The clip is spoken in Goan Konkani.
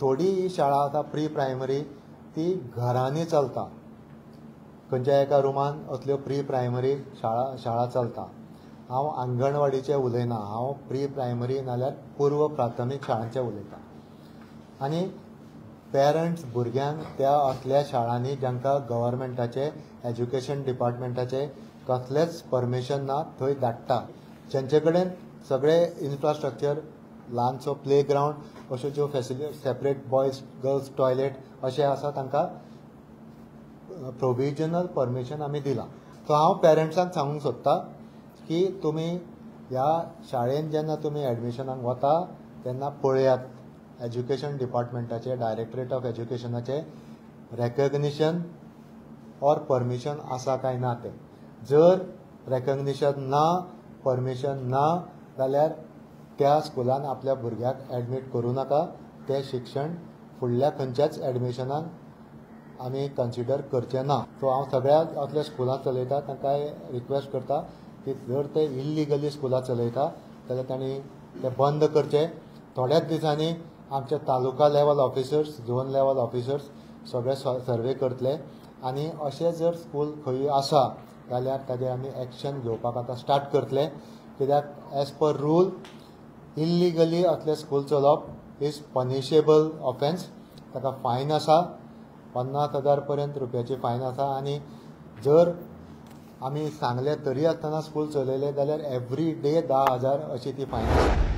थोडी ही शाळा आसा प्री प्रायमरी ती घरांनी चलता, खंयच्या एका रुमान असल्यो प्री प्रायमरी शाळा चलता. हांव आंगणवाडीचें उलयना, हांव प्री प्रायमरी नाल्यार पूर्व प्राथमीक शाळांचें उलयता. आनी पेरंट्स भुरग्यांक त्या असल्या शाळांनी जांकां गव्हर्मेंटाचें एज्युकेशन डिपार्टमेंटाचें कसलेंच परमिशन ना थंय धाडटा. जांचे कडेन सगळें इन्फ्रास्ट्रक्चर, ल्हानसो प्ले ग्रावंड अश्यो ज्यो facility, separate boys girls toilet अशें आसा तांकां प्रोविजनल परमिशन आमी दिलां. सो हांव पेरंट्सांक सांगूंक सोदता की तुमी ह्या शाळेन जेन्ना तुमी एडमिशनाक वता तेन्ना पळयात एज्युकेशन डिपार्टमेंटाचे, डायरेक्टरेट ऑफ एज्युकेशनाचे रेकग्निशन ऑर परमिशन आसा काय ना तें. जर रेकग्निशन ना, परमिशन ना जाल्यार त्या स्कुलान आपल्या भुरग्याक एडमीट करूं नाका. तें शिक्षण फुडल्या खंयच्याच एडमिशनाक आमी कन्सिडर करचें ना. सो हांव सगळ्या असल्या स्कुलां चलयता तांकां रिक्वेस्ट करता की जर ते इल्लिगली स्कुलां चलयता जाल्यार तांणी ते बंद करचे. थोड्याच दिसांनी आमचे taluka level officers, zone level officers सगळे सर्वे करतले आनी अशें जर स्कूल खंय आसा जाल्यार ताजेर आमी एक्शन घेवपाक आतां स्टार्ट करतले. कित्याक एज पर रूल इल्लिगली असलें स्कूल चलोवप is punishable offence. ताका फायन आसा, 50,000 पर्यंत रुपयाची फायन आसा. आनी जर आमी सांगलें तरी आसतना स्कूल चलयलें जाल्यार एवरी डे 10,000 अशी ती फायन आसा.